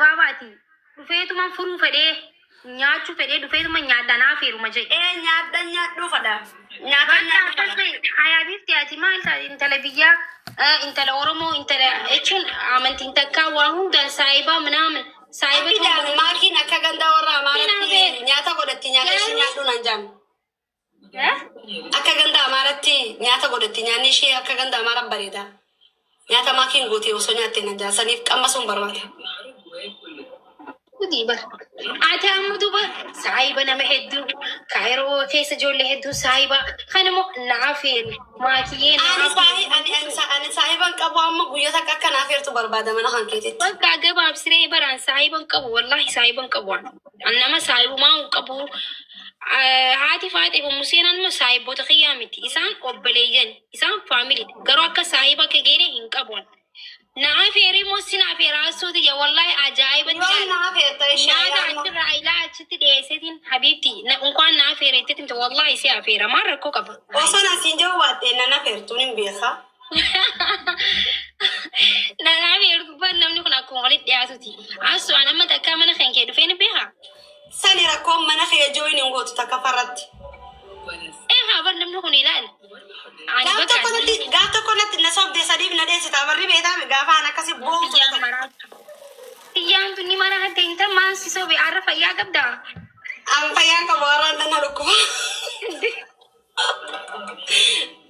Gabaabaati. Dhufeetuma furuu fedhee nyaachuu fedhee dhufeetuma nyaadha naa feeruma jedhe. Ee nyaadha nyaadhuu fadha. Nyaata Bakka nyaadhu akkas fadha. ta'e hayaabiifti ati maal taate intala biyyaa intala Oromoo intala jechuun amantiin takkaa waa hundaan saayibaa minaamin saayiba Akki ta'uu jaan maakiin akka ganda warra Amaaraatti Kinaafee. nyaata godhatti nyaata ishee Garuu- nyaadhu naan jaan. Akka ganda Amaaraatti nyaata godhatti nyaanni ishee akka ganda Amaaraan bareeda. Nyaata maakiin gootee osoo nyaatte naan jaan saniif qammasuun barbaada. Gudii bar. Ati amma duuba saayiba nama hedduu kaayiroo keessa ijoollee hedduu saayiba kan immoo naaf feeru maakiyyee Ani naaf saahi ani ani sa- ani saahiban qabu amma guyyoota akka akka naaf heertu barbaada mana kan keetitti. Bakka gabaabsiree baraan saayiban qabu wallahi saayiban qabu an. An nama saayibumaa hin qabu. Haati faaxee fi Museenaan immoo saayiboota kiyyaa miti. Isaan obboleeyyan isaan faamilii garuu akka saayiba akka geene hin qabu. an. Na afeeri immoo sin afeera asuuti yaa wallahi ajaa'ibatti Yoon jaala. naaf heerta ishee Nyaata amma. achirraa ilaa achitti dhiyeesseetiin habiibti unkaan na afeere itti himte wallahi si afeera maal rakkoo qaba. Osoo na siin jiru waaddee nan afeertuun hin beekaa. Na afeertu ban namni kun akkuma walitti dhiyaatuti. Asu an amma takkaa mana kan kee dhufee ni beekaa. Sani rakkoon mana kee join hin gootu takka farratti. Ee haa bar namni kun ilaali. Ani Gaaf bakka tokko natti gaaf tokko natti na sobdee sadiif na dheessita barri beekaa gaafa an akkasi boo'u Tiyyaan fudhatan. maraatu. Tiyyaan tun ni maraatte inta maan si sobe arra fayyaa qabdaa? An fayyaan qabu har'aan na dhukkuba.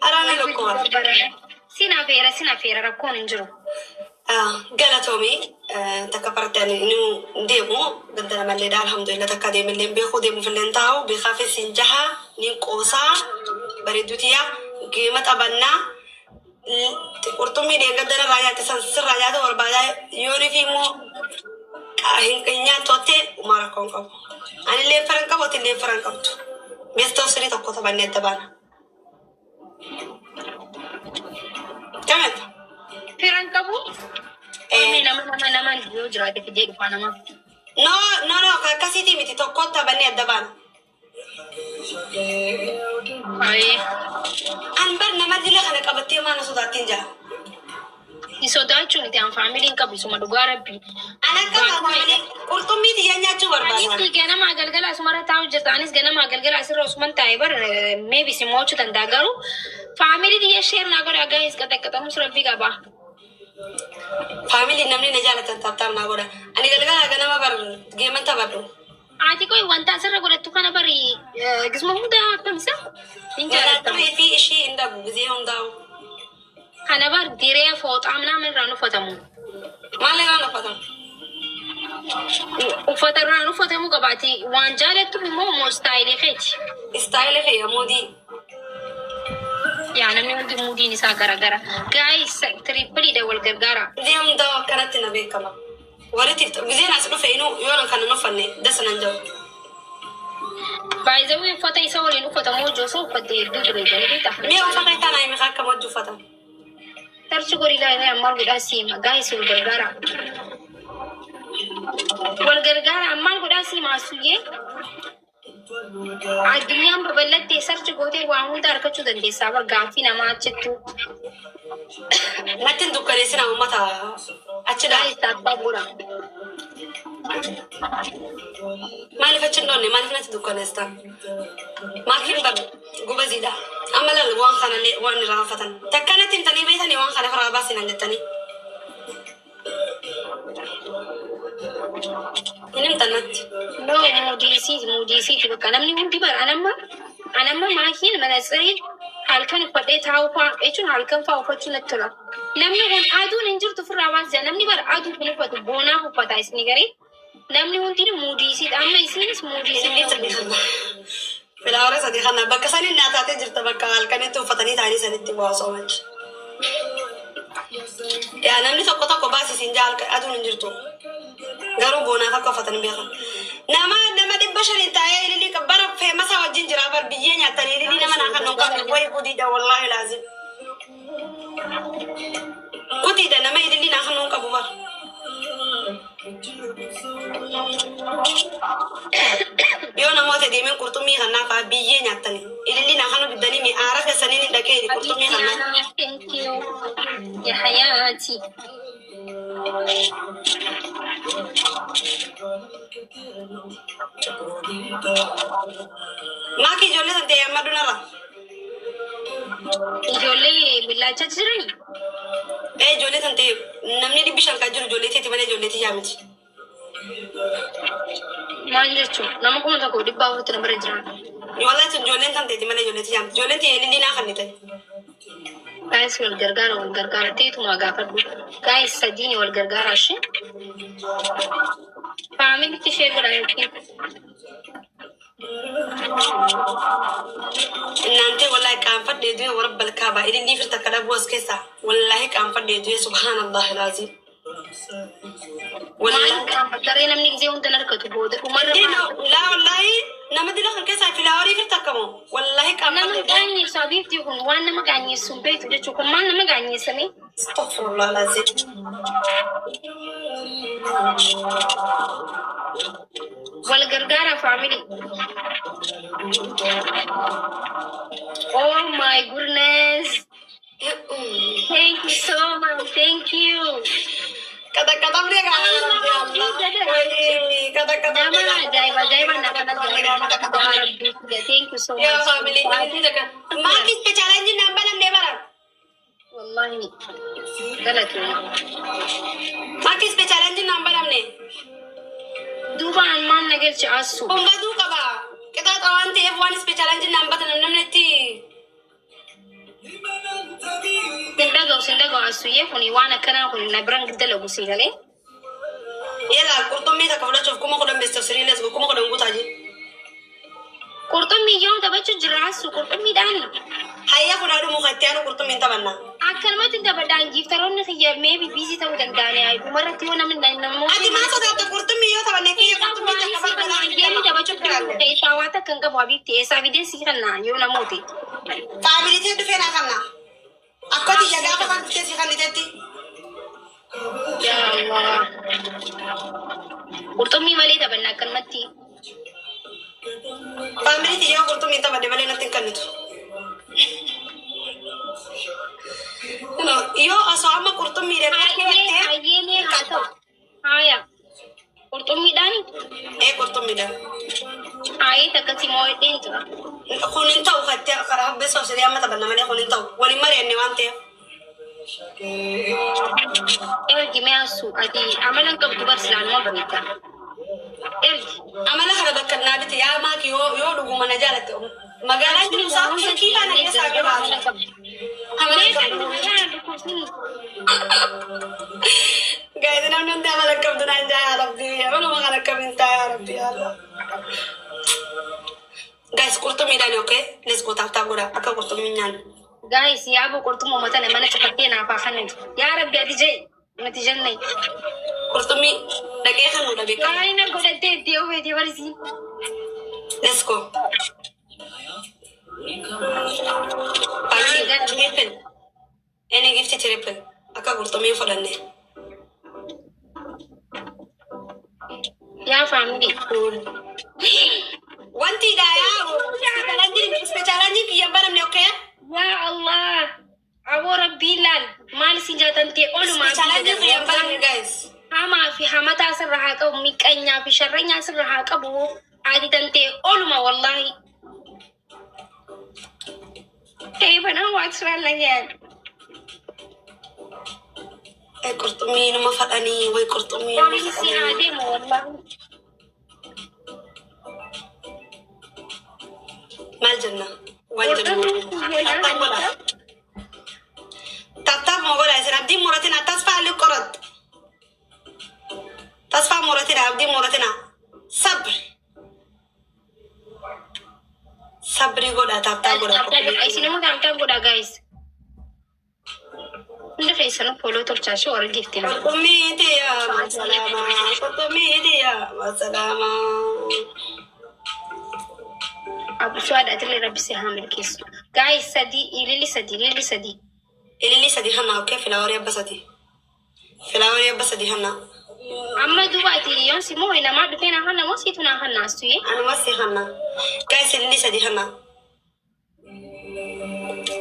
Har'aan na dhukkuba. Sin afeera sin afeera rakkoon hin jiru. Galatoomii takka farratti ani nu deemu ganda namalleedha alhamdulillah takka deemillee beekuu deemuufillee hin taa'u beekaafis hin jaha nin qoosaa bareedduutiyaa geema taphannaa qurxummii deeggadda narraa nyaatte san sirraa nyaata barbaadaa yoonii fi immoo hin nyaattotte uumaa rakkoo hin qabu. Anillee fira hin qabu atillee fira hin qabdu. Best of three tokko taphannee adda baana. Kametta? Fira hin qabu. Onnee nama nama nama yoo jiraate fidee dhufaa nama. No, no, no, akkasiitii miti tokko taphannee adda baana. Ayee. An bar nama dila kana qabattee maana sodaattiin jira. Si sodaachuu miti an faamiliin qabu isuma dhugaa rabbii. An akka faamilii qurxummii tiyya nyaachuu barbaada. Anis ganamaa galgala asumarra taa'u jirta. Anis ganamaa galgala asirra osuman taa'e bar maybe si mo'achuu danda'a garuu faamilii tiyya share naa godha guys qaxaqqaxamus rabbii qaba. Faamilii namni na jaalatan tattaaf naa godha. Ani galgala ganama bar geeman taphadhu. Ati qoy wanta asirra godhattu kana bari gisma hunda akkamisa hin jaalattamu. Manaxxirii fi ishii hin dhabu gizee hundaa'u. Kana bar diree fooxaa minaamin irraan uffatamu. Maal irraan uffatamu? Uffata irraan uffatamu qabaati. Waan jaalattuuf immoo moo istaayilii keeti. Istaayilii kiyya muudii. Yaa namni hundi muudiin isaa garagara. Guys tripleidha wal gargaara. Gizee hundaa'u akkanatti na beekama. Warri tiktok gizeen as dhufe inuu yoo kana hin uffanne dasa nan jedhu. By the way uffata isa waliin uffatamu hojii osoo uffatte hedduu bareeda ni beektaa. Mee uffata isaa naa himi akka hojii uffata. Search godhi ilaalee ammaal godhaa siima. Guys wal gargaara. Wal gargaara ammaal godhaa siima asuyyee. Addunyaan babal'attee search gootee waa hunda argachuu dandeessaa bar gaaffii namaa achittu. Natti hin dukkaneessina uummata achi dha. Guys tap tap godha. Maaliif achi hin dhoonne maaliif natti dukkaneessitan? Maakiin bar gubaziidha. Amma laal waan kanallee waan irraa uffatan. Takka natti himtanii beektanii waan kana irraa baasinan jettanii. Hin himtan natti. No muudiisiiti muudiisiiti bakka namni hundi bara anamma anamma maakiin manatsirii halkan uffadhee taa'uu fa'aa jechuun halkan fa'aa uffachuu natti tola. Namni kun aduun hin jirtu ofirraa waan jira namni bara aduu kun uffatu boonaaf uffata isin garee namni hundi muudiisiidha amma isinis muudiisiidha. Filaawara sadii kana bakka saniin naa taatee jirta bakka halkanitti uffatanii taa'anii sanitti waa soomachi. Yaa namni tokko tokko baasisiin jaa halkan aduun hin jirtu. Garuu boonaaf akka uffatan hin beekan. Nama nama 500 taa'ee ililii bara feemasaa wajjin jira bar biyyee nyaatanii ililii nama naa kan hin qabne wayi gudiidha wallaahi laazim. Gudiidha nama ililii naa kan hin qabu bar. Yoo namoota deemeen qurxummii kannaa fa'aa biyyee nyaattani. Ililli naa kanu diddanii mi aara keessanii ni dhaqee qurxummii kannaa. Thank you. Ya hayati. Maaki ijoollee san ta'e amma dunarra. Ijoollee billaachaa jirani. Ee, ijoollee san ta'e namni 500 kan jiru ijoollee teeti malee ijoollee tiyyaa miti. Maal jechuun nama 1400tti na bira jiran. Wallahi tun ijoolleen tan teeti malee ijoollee tiyyaa miti. Ijoolleen tiyya ilillii naa kan ta'e. Guys, wal gargaara, wal gargaara, teetuma gaafadhu. Guys, sadiini wal gargaara ishee. Familytti ishee godha yookiin. እናንተ wallahi qaanfadhee du'e warra balkaabaa ilillii firta akka dhabuu as keessaa wallahi qaanfadhee du'e, subhaanallah alazim. Maal qaanfattaree namni gisee hunda harkatu booda dhumarra maal? Laa, wallahi nama dila kan keessaa flowerii firta akkamoo wallahi Nama qaanfadhee. qaanyeessu abiifti kun waan nama qaanyeessu hin beektu jechuun kun maal nama qaanyeessanii? Astaghfirullah alazim. Wal gargaara, family. Oh my goodness. Thank you so much. Thank you. Qaxaqqaxamne Nama ajaa'iba ajaa'iba nama ajaa'iba. Thank you so much. Yaa family. Maaki challenge naan banamne bara. Wallahi galatooma. Maaki challenge naan banamne. Duuba maal na galche asu. Kun baduu qaba. Qixaaxa waan ta'eef waan challenge naan batan namni itti. Sin dhaga'u, sin dhaga'u asuyyee kuni waan akkanaa kun na biran dalagu si galee. Yala, qurxummii takka fudhachuuf 10,000 best of three, let's go, 10,000 guutaa jiru. Qurxummii yoom taphachuu jira asu qurxummiidhaan? Hayya, kun haadhu muka itti aanu qurxummiin taphanna. Akkanumatti taphadhaan gifteroonni kiyya maybe busy ta'uu danda'ani dhumarratti yoo namni namoonni. Ati maal sodaatta qurxummii yoo taphanne kiyya qurxummii takka barbaada. Geemii taphachuu keessaa waan takka hin qabu habiibti eessaa fidee si kanna yoo namooti. Familytiin dhufee naa kanna. Akka tiyya gaafa kan dhuftee si kannitetti. Yaa Allah. Qurxummii malee taphanna akkanumatti. Family tiyya yoo qurxummiin taphadhe malee natti hin kennitu. Yoo osoo amma qurxummiidhaan Hayyee hayyee haa ta'u. Haaya. Qurxummiidhaani? Ee, qurxummiidhaan. Haayee, takkatti moo hidheen jira. Kun hin ta'u kattee karaa best of three amma taphanna malee kun hin ta'u. Waliin mari'anne waan ta'eef. Ergi mee asu ati amala hin qabdu bar silaanuma bareedda. Ergi. Amala kana bakka naa bite yaa maaki yoo dhuguma na jaalatte magaalaa jiru isaa turkii kana keessaa qabaatu. Amala hin qabdu. Guys, namni hundi amala hin qabdu naan jaa, yaa Rabbi. Amaluma kana akkamiin ta'a, yaa Rabbi, yaa Allah. Guys, qurxummiidhaan, okay? Let's go, tap tap godha akka qurxummiin nyaannu. Guys, yaaboo qurxummii uummata mana cufattee naaf haa kennitu. Yaa Rabbi ati jee mati jennee. Qurxummii dhaqee kan nu dhabe qaba. Gaarii na godhattee itti oofeeti barsiin. Let's go. Family, triple. Any gift triple. Akka qurxummii fudhanne. Yaa family. Wanti dha yaa challenge kiyyan banamne, okay? Yaa Allah. Aboo Rabbii laal maal isin jaatantee olumaa. Challenge kiyyan banamne, guys. Hamaa fi hamataa sirra haa qabu, miqqanyaa fi sharranyaa sirra haa qabu, ati tantee oluma wallahi. Ta'ee waa sirraa Eh, qurxummii numa fadhanii way qurxummii numa Oomishni si haa fadhanii. deemu wallahi. Maal jenna? Waan jennu. Qurxummii Tap tap godha. Tap tap moo godha isin abdiin muratina tasfaa liqorat. Tasfaa muratina, abdiin muratina. Sabri. Sabri godha, tap tap godha. Isin immoo tap tap godha, guys. Hunda keessanuu follow tolchaa ishee warra gifti nama. Qurxummii tiyya masalaama. Qurxummii tiyya masalaama. Abusuu haadhatillee rabbi si haa milkeessu. Guys, sadii ilili, sadii ilili, sadii. Ililli sadi hanna, okay, flowerii abba sadi. Flowerii abba sadi hanna. Amma duuba ati yoon si moo namaa dhufee naa hanna moo siitu naa hanna astuye? Anuma si hanna. Guys, ililli sadi hanna.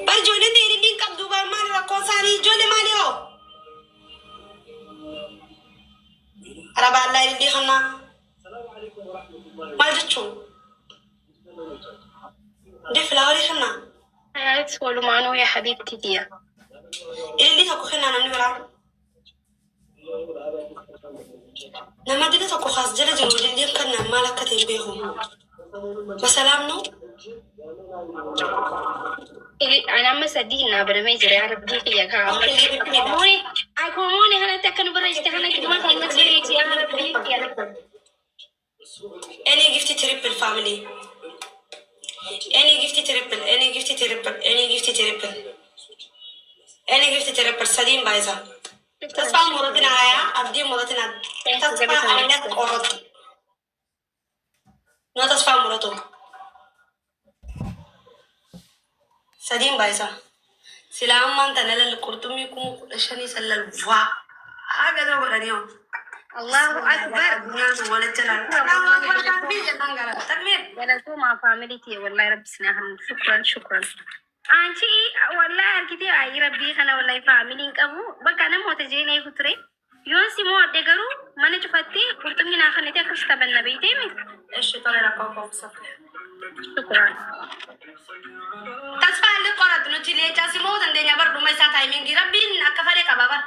Bar ijoolleen ililli hin qabdu bar maali rakkoon isaanii ijoollee maali hoo? Arabaallaa ililli hanna. Maal jechuun? Ndee flowerii kennaa. Hayaat walumaanuu yaa habiibti tiyya. Ilillii tokko kennaa namni biraa. Nama dila tokko kaas jala jiru ililliin kennaan maal akka ta'e hin beeku. Masalaamnu. Ani amma sadii naa banamee jira yaa rabbii kiyya kaa amma. Akkuma moone kanatti akka nu barreessite kanatti dhuma kan natti bareechi yaa rabbii kiyya. Any gift triple, family. Any gift triple, any gift triple, any gift triple. Any gift triple sadiin baay'isa. ተስፋ muratina yaa abdii muratina ተስፋ አይነት ቆረጡ no ተስፋ muratu sadiin baay'isa. Sila ammaan tana lal qurxummii 15,000 san lal waa haga ta'u godhanii hoo. Allahu akbar. Walitti laal. Takbiir jennaan gara. Takbiir. Galatoomaa family tiyya wallahi rabbi sinaa hamdu shukran shukran. Anchi wallahi argitee ayi rabbii kana wallahi familyn qabu bakka namoota jeen eegu ture. Yoon si mo'adhe garuu mana cufattee qurxummii naa kannite akkas taphanna beeyteemi. Eshi tole rakkoo koobsa. Shukran. ተስፋ ልቆረጥ nuti leencaa simuu dandeenya bar dhuma isaa timingii rabbiin akka fedhe qaba bar.